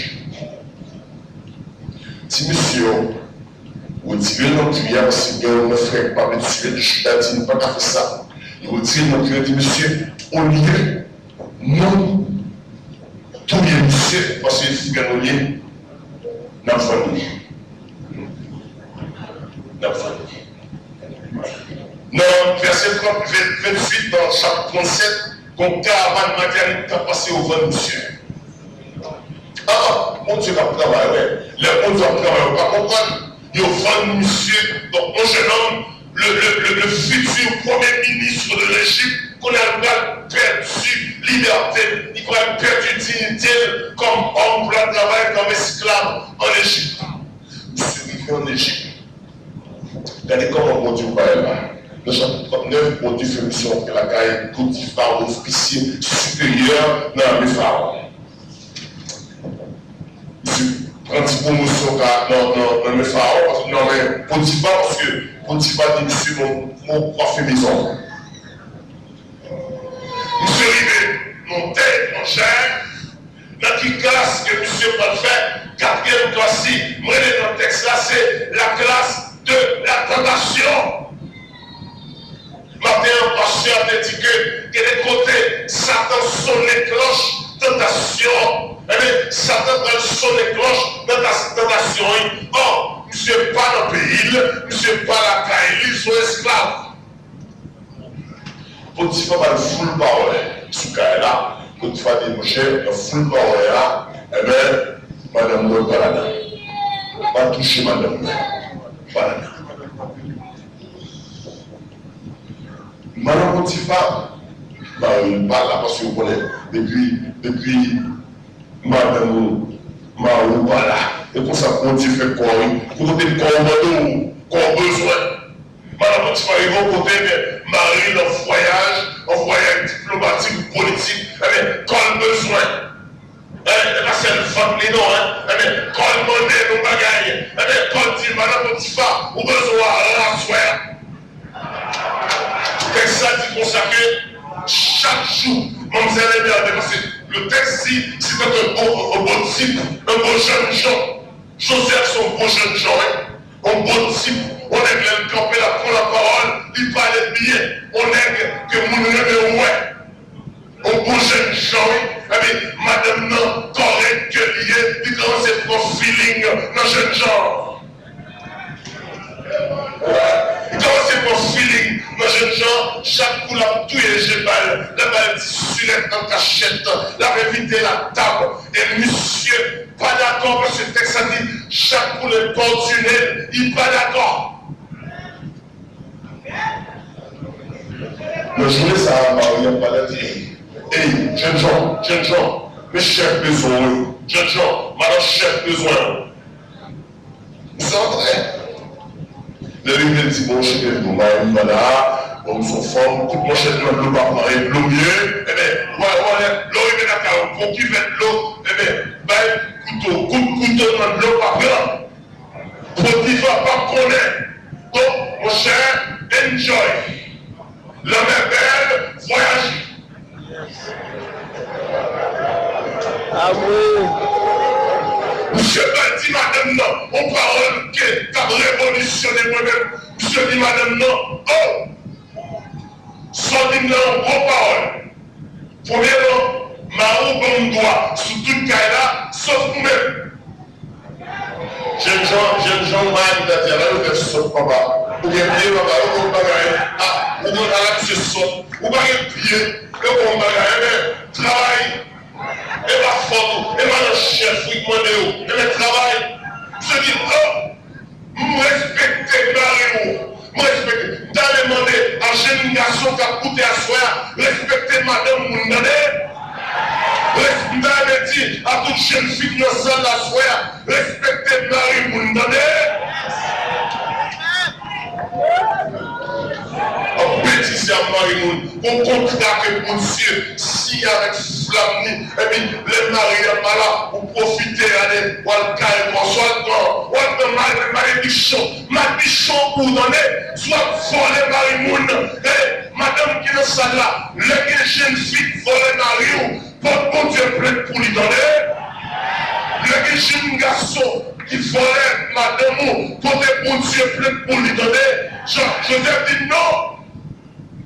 Ti mesye yo retire l nan pui a, paske gen yon nan frè k pa vle tiye l. Juda di, nou pa ka fè sa. Yo retire l nan pui a, di, mesye, olye nou touye misye, paske si gen olye, n ap vann li. N ap vann li. Nan vèsè trant, ven-, venntuit nan chapit trannsèt, gon karavàn Madanit k ap pase, yo vann misye. Ah, Bondye k ap travay, wè. Lè Bondye ap travay, ou pa konprann. Yo vann misye, donk, yon jennonm, le, le, le, le futur premier ministre de l'Égypte, kounye a l pral pèdi libète l, li pral pèdi diyite l kòm òm pou l al travay kòm esklav ann Ejip. Misye rive ann Ejip. Gade kòman Bondye bay la. Nan chapit trannèf, Bondye fè misye antre lakay Potifa, yon ofisye siperyè nan lame Farawon. Misye pran ti pwomosyon ka nan, nan, nan men Farawon, paske nan men Potifa, paske Potifa di misye, bon, bon, w ap fè mezon. Misye rive nan tè etranjè, nan ki klas ke misye pral fè katriyèm klas li? M rele nan tèks la, se la classe de la tentation. Maten an, pastè a te di ke gen de kote Satan sonnen klòch tantasyon. Ebyen, Satan pral sonnen klòch nan tas-, tantasyon, wi. Ò, misye pa nan peyi l, misye pa lakay li, se yon esklav. Potifa ba l foul pawòl sou kay la. Potifa di, monchè, nan foul pawòl la, enben, madanm mwen pa ladan. Pa touche madanm mwen. Pa ladan. Madanm Potifa, mari l pa la, paske yo konnen, depi, depi madanm ou, mari w pa la. E konsa Bondye fè kò w, wi. Pou kote kò w mande w, kò w bezwen. Madanm Potifa rive yon kote, men mari l an vwayaj, an vwayaj diplomatik, politik, ebyen, kò l bezwen. E, e pa sèl vant li non, en. Ebyen, kò l mande nou bagay. Ebyen, kò l di, madanm Potifa, ou bezwen w a ran aswè a. Tèks la di konsa ke chak jou, manmzèl Emervè, paske le texte dit, c'est un beau, un beau type, un beau jeune gens. Joseph se yon bon jennjan, wi. Yon bon tip, yon nèg lè l kanpe, l ap pran lapawòl, li pale byen. Yon nèg ke moun renmen wè. Yon bon jennjan, wi. Epi, madanm nan, kòrèk ke li ye, li kòmanse pran feeling nan jennjan an. Li kòmanse pran feeling nan jennjan an, chak l ap touye je ba l, l ap ba l ti sirèt an kachèt, l ap envite l ak tab. E misye pa dakò paske tèks la di, chat pou l enpòtine l, li pa dakò. Nan jounen sa a, mari an pral di, ey, jennjan, jennjan, men chèf bezwen w wi, jennjan, madan chèf bezwen w. Misye antre. Lè l rive, l di, bon, cheri, bon, mari m pa la, bon, m se yon fanm, kout manchèt nan dlo pa pran, e dlo m ye, enben, wè, wè, lè, lè w rive lakay ou, gon kivèt dlo, enben, bay kouto, kout kouto nan dlo pa pran. Potifar p ap konnen. Donk, monchè, enjoy. Lanmè bèl, vwayaje. Amwey. Misye pral di madanm nan yon pawòl ke t ap revolisyone mwen menm. Misye di madanm nan, oh! Sa w di m nan yon gwo pawòl. Premyèman, mari w ban m dwa sou tout kay la, sòf ou menm. Jennjan, jennjan, mari m ta di, ala yo fè sòt, papa. Ou gen pye, papa, yo bon bagay. A, ou konn ala misye sòt. Ou pa gen pye, yo bon bagay. Enben, travay. E pa fòt ou, e pa nan chèf wi k mande w. Enben, travay. Misye di, oh! M respekte mari w. M respekte. M ta vle mande a jenn gason k ap koute aswè a, respekte madanm moun, tande. Res-, m ta vle di a tout jenn fi k nan sal la aswè a, respekte mari moun, tande. Ap betize ap mari moun. Gon kontra ke Bondye siyen avèk flanm li. Epi, lè mari a pa la, ou pwofite ale, w al kay bòs, w al pran, w al pran mal-, malediksyon. Madichon pou w tande, si w ap vòlè mari moun, e madanm ki nan sal la, lè gen jenn fi k vòlè mari w, pote Bondye plent pou li, tande. Lè gen jenn gason ki vòlè madanm ou, pote Bondye plent pou li, tande. Jan Jozèf di, non,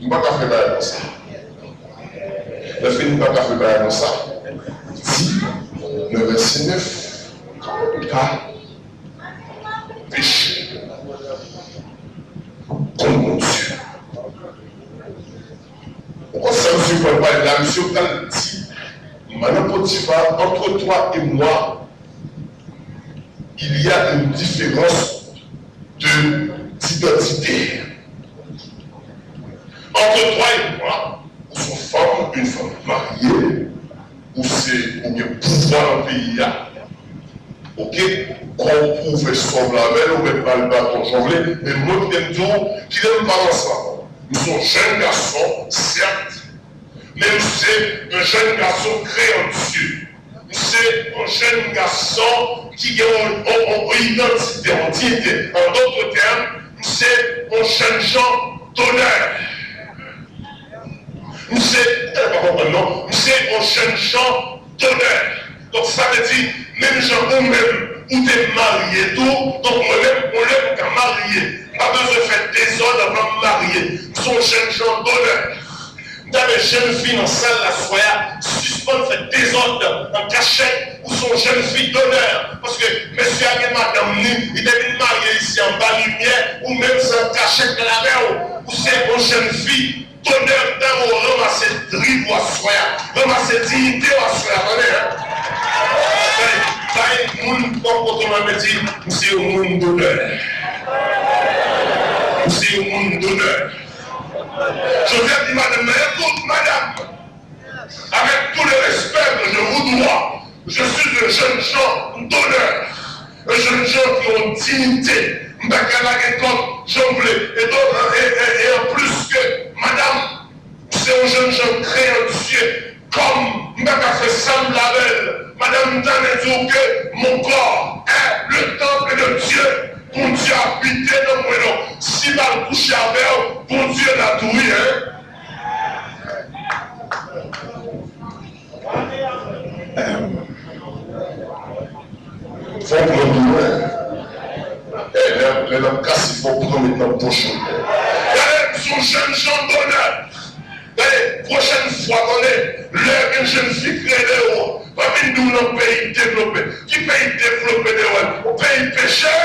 m pa ka fè bagay konsa. Lè fini, m pa ka fè bagay konsa. Li di, nan vèsè nèf, kòman nou ka peche kont Bondye? Ou konn sa misye pral pale la, misye pral di, madan Potifar, entre toi et moi, il y a une différence de, d'identité. Entre toi et moi, ou se yon fanm, une femme mariée, ou se, ou gen pouvwa nan peyi a. Oke? Kò w pou w fè sa w vle avè l, ou mèt ba l baton jan w vle, men mwen kite m di w, kite m pale ansanm. M se yon jèn gason, sèt, men m se yon jèn gason kreyè an Dye. M se yon jèn gason ki gen yon, yon, yon, yon idantite, yon diyite. An dòt tèm, m se yon jèn jan donè. M se, ou pa konprann non, m se yon jèn jan donè. Donk, sa vle di, menm jan ou menm, ou te marye tou, donk mwen menm, yon lè m ka marye. M pa bezwen fè dezòd anvan m marye. M se yon jèn jan donè. M ta vle jèn fi nan sal la aswè a, sispann fè dezòd an kachèt, ou se yon jèn fi donè. Paske mesye a gen madanm ni, li te vin marye isi anba limyè, ou menm se an kachèt l avè w. Ou se yon jèn fi donè, m ta vle w ranmase dri w aswè a, ranmase diyite w aswè a, tande, en. Bay, bay moun bò kote w an, men di, m se yon moun donè. M se yon moun donè. Jozèf di madanm nan, écoute, madame, avec tout le respect que je vous dois, je suis un jeune gens d'honneur, un jeune gens qui ont dignité. M pa ka lage kò m jan m vle. E donk, e, e, e an plis ke, madame, m se yon jèn jan kreyè an Dye. Kòm m pa ka fè sa m vle avè l, madanm, m ta vle di w ke mon corps est le temple de Dieu. Bondye abite nan mwen non. Si m al kouche avè w, Bondye la tou wi, en. Fò w pran doulè. E lè, lè l ap kase, fò w pran met nan pòch ou. Gade, m se yon jèn jan donè. Gade, pwochèn fwa, tande, lè gen jèn fi k rele w, pa vin di w nan peyi devlope. Ki peyi devlope de wè? Yon peyi peche.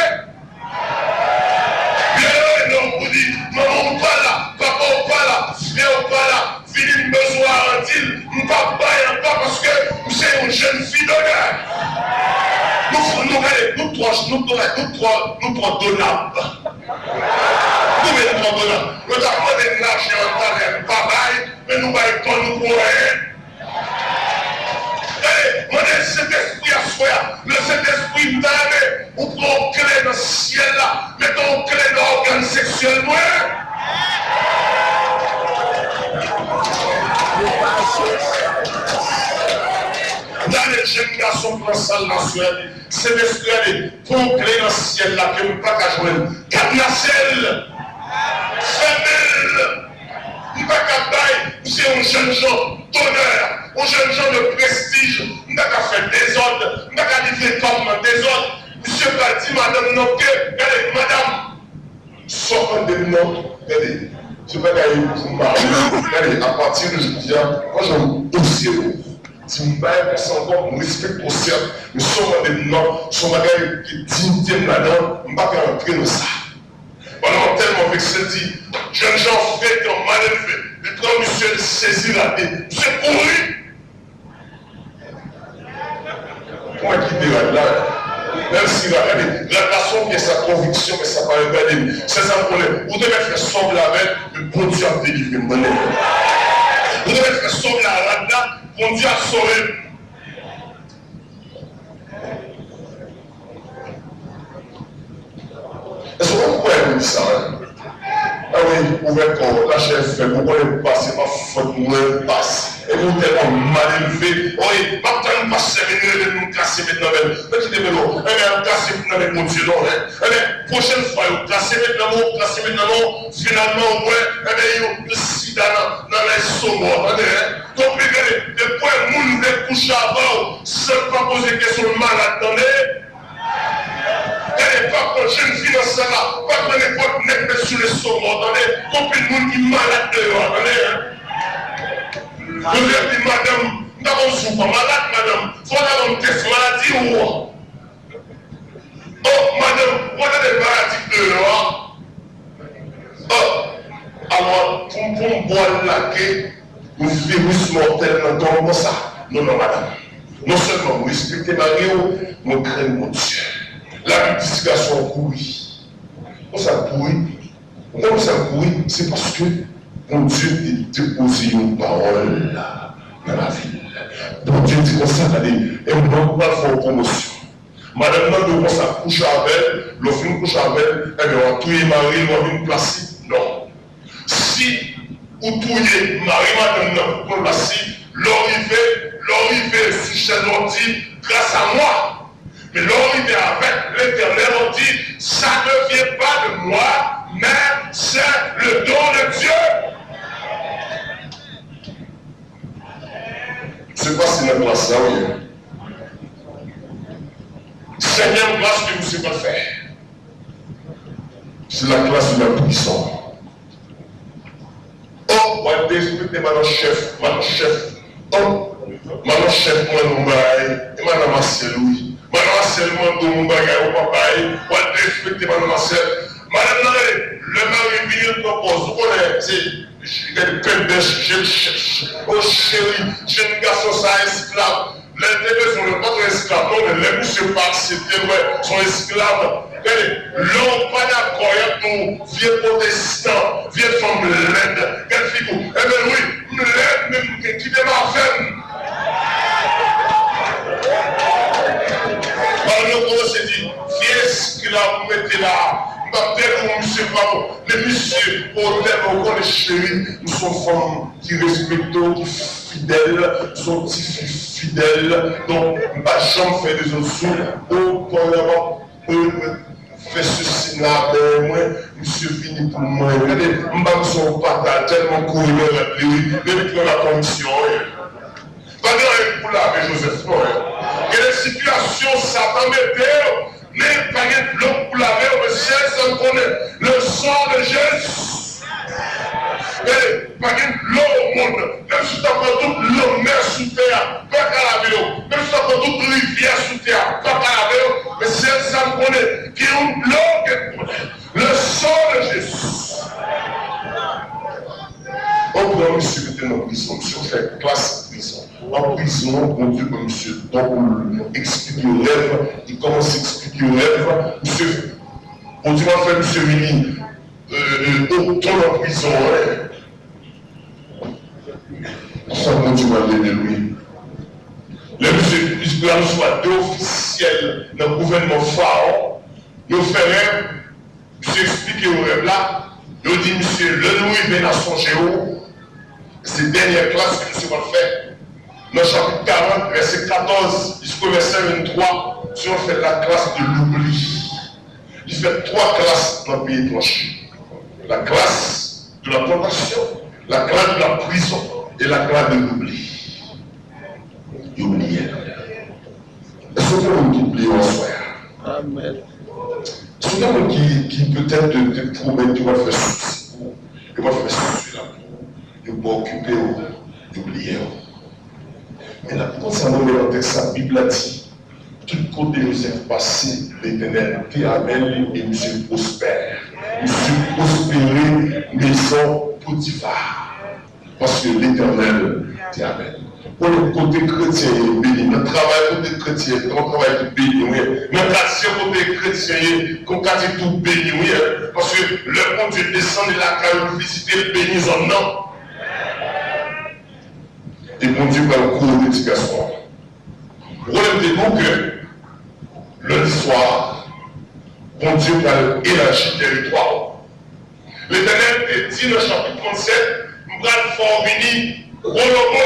Lè yo rele w pou di, manman w pa la, papa w pa la, frè w pa nou twò, nou twò, nou twò donab. Nou menm twò donab. Yo t ap mande n lajan an talè, n pa bay, men nou bay kò nou pou anyen. Gade, mande Sentespri aswè a. Le Sentespri, m ta renmen ou pran yon kle nan syèl la, mete yon kle nan ògàn seksyèl mwen. Gade jèn gason pran sal la, sè. Sentespri a di, pran yon kle nan syèl la ke m pa ka jwenn. Kadnase l. Fèmen l. M pa ka bay. M se yon jènjan donè, yon jènjan de prestij. M pa ka fè dezòd. M pa ka livre kò m nan dezòd. Misye pral di madanm nan ke, gade, madanm, sa w mande m nan, gade, se bagay pou mari. Gade, apati de jodi a, mwen jan m dosye w. Si m bay konsa ankò, m respekte w sèt, men sa w mande m nan, se yon bagay ki diyite m ladan, m pa ka antre nan sa. Pandan m tèlman vekse, l di, jènjan frekan, malelve, li pran misye, l sezi rad li, misye kouri. Kòman kite rad la? Menm si rad, gade, rad la se yon pyès a konviksyon, men sa pa regade m. Se sa m konnen. Ou te mèt fè sòb la avè l, men Bondye ap delivre m, tande. Ou te mèt fè sòb la, rad la, Bondye ap sove m. Èske w kwè m di sa menm? Anwi, ouvè kò w, lache fèb, ou konnen pa se pa fòt mwen, pa se. Epi w tèlman malelve, oye, m ap tann pastè vin rele m, m kase met nan men l. Men kite men w, enben, al kase met nan men Bondye non, en. Enben, pwochèn fwa, yo kase met nan men w, kase met nan men w, finalman, ou wè, enben, yo, yo sida nan, nan lèstomò, tande, en. Konpli, gade, depi w wè moun vle kouche avè w, san l pa poze kesyon, l malad, tande. Gade, pa pran jèn fi nan sal la, pa pran nenpòt nèg met sou lestomak w, tande. Gon pil moun ki malad deyò a, tande, en. Yo vle di, madanm, m pa konn si w pa malad, madanm. Fò w ta ban m tès maladi w. Oh, madanm, ou pa tande maladi k deyò a? Oh, alò, pou m, pou m ba w lage yon viris mòtèl nan kò w konsa? Non, non, madanm. Non sèlman mwen respekte mari w, mwen krenn Bondye. Labib di ti gason an kouri. Konsa l kouri. Ou konn konsa l kouri? Se paske Bondye te depoze yon pawòl nan lavi l. Bondye di konsa, gade, e mwen pral fè w pwomosyon. Madanm nan di w konsa, kouche avè l, lè w fin kouche avè l, enben, w ap touye mari l, w ap vin plastik. Non. Si ou touye mari madanm nan pou pran plastik, lè w rive, lè w rive sou chèz la, w ap di, grâce à moi. Men lè w rive avec l'Éternel, w ap di, ça ne vient pas de moi, mais c'est le don de Dieu. Se pase nan klas la, wi. Senyè, gras ke misye pral fè. Se la classe de la prison. Oh, w al derespekte madan chèf, madan chèf. Oh, madan chèf mande w bagay, e madan Masyèl, wi. Madan Masyèl mande w bagay, ou pa bay, w al derespekte madan Masyèl. Madanm nan rele, lè mari vini, l pran pòz. Ou konnen, se Gade pèbèch, jèn chèch. O cheri, jèn gason sa esklav. Lè l te bezwen w, l pa t yon esklav non, men lè misye pa aksepte l, wè, s on esklav. Gade, lè w pa dakò, y ap di w vye pwotestan, vye fanm lèd. Gad figi w. Enben wi, m lèd, men m gen kite m avè m. Madanm nan kòmanse di, vye esklav ou mete la a, m p ap tèt ou, misye pa bon. Men misye, o tèlman ou konnen cheri, m s on fanm ki respekte w, ki fidèl, m s on tifi fidèl. Donk, m pa janm fè dezòd sou ou. O, pandan m ap, euh, fè sesi la, ben, mwen, misye vini pou mwen. Gade, m pa m s on pata, tèlman kouri nan rad li, wi. Depi k nan la komisyon, wi. Pa gen anyen pou lave Joseph non, en. Gen de sitiyasyon Satan mete w, men pa gen dlo pou lave w, men sèl sa m konnen, le sang de Jésus. Gade, pa gen dlo o mond. Menm si w ta pran tout lanmè sou tè a, pa ka lave w. Menm si w ta pran tout rivyè sou tè a, pa ka lave w. Men sèl sa m konnen, gen yon dlo ke m konnen. Le sang de Jésus. Ou pran misye mete nan prizon, misye fè klas prizon. An prizon, Bondye ban misye don pou l eksplike rèv. Li kòmanse eksplike rèv. Misye, Bondye pa fè misye vini, euh, euh, doktè nan prizon an. Sa Bondye pral ede l, wi. Lè misye, la misye wè de ofisyèl nan gouvènman Fawon, yo fè rèv, misye eksplike yo rèv la, yo di misye, lè nou rive n a sonje w. Se dènyè klas ke misye pral fè. Nan chapit karant, vèsè katòz jiska vèsè venntwa, misye fè la classe de l'oubli. Li fè twa klas nan peyi etranje. La classe de la tentation, la classe de la prison et la classe de l'oubli. Yo bliye l. Èske gen moun ki bliye w aswè a? Amèn. Èske gen moun ki, ki petèt te, te pwomèt yo pral fè sousi pou ou, yo pral fè sousi la pou ou, yo pa okipe w, yo bliye w? Men n ap konn sa nou wè nan tèks sa, Bib la di, tout kote Jozèf pase, Letènèl te avè l e misye pwospè. Misye pwospere, mezon Potifa. Paske Letènèl te avè l. Kote, kote kretyen ye beni. Nan travay kote kretyen ye, nan travay ki beni w ye. Nan katye kote kretyen ye, kon katye tou beni w ye. Paske lè Bondye desann li lakay ou, l vizite, l beni zòn nan. E Bondye pral kouwone ti gason an. Ou konnen m te di w ke lendi swa, Bondye pral elaji tèritwa w. Letènèl te di nan chapit trannsèt, m pral fè w vini gwo lobo.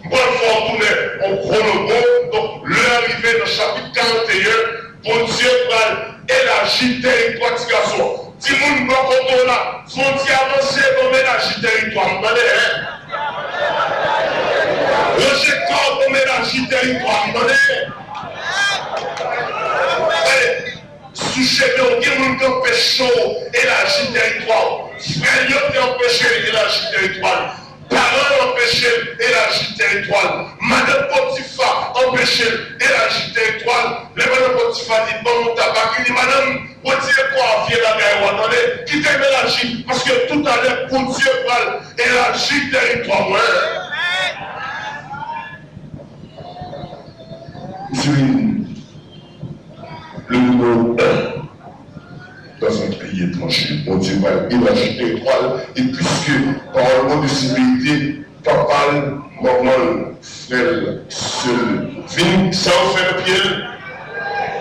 M pral fè w tounen yon gwo lobo. Donk, lè a rive nan chapit karanteyen, Bondye pral elaji tèritwa ti gason an. Timoun bò kote w la, fè yon ti avanse, ban m elaji tèritwa m, tande, en? Ranje kò w, ban m elaji tèritwa m, tande. Tande, sou chemen w, gen moun k anpeche w elaji tèritwa w. Frè l yo te anpeche l elaji tèritwa l. Paran l anpeche l elaji tèritwa l. Madanm Potifa anpeche l elaji tèritwa l. Lè madanm Potifa di, ban m yon tabak, li di, madanm, retire kò a vye bagay ou a, tande, kite m elaji, paske toutalè Bondye pral elaji tèritwa mwen. Misye vin le numéro un dans un pays étranger. Bondye va elaji tèritwa l, e piske pawòl Bondye se verite, papa l, manman l, frè l, sè l, vin, sa yo fè nan pye l?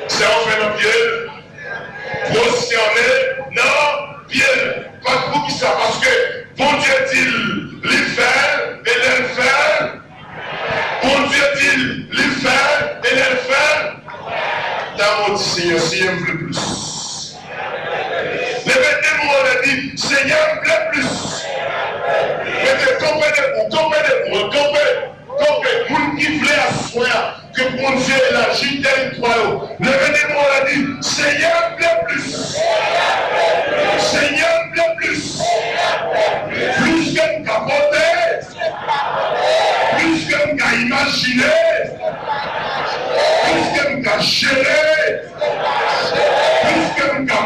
Sa yo fè nan pye l? Pwostène nan pye l. Pa poukisa? Paske Bondye di l, li fè l, e lè l fè l, Bondye di l, li fè l, e lè l fè l, ta modi Senyè, Senyè, m vle plis. Leve de men w anlè, di, Senyè, m vle plis. Mete, kanpe debou, kanpe debou, kanpe, kanpe. Moun ki vle aswè a, ke Bondye elaji tèritwa yo. Leve de men w la, di, Senyè, m vle plis. Senyè, m vle plis. Plis ke m ka pote. Plis ke m ka imajine. Plis ke m ka jere. Plis ke m ka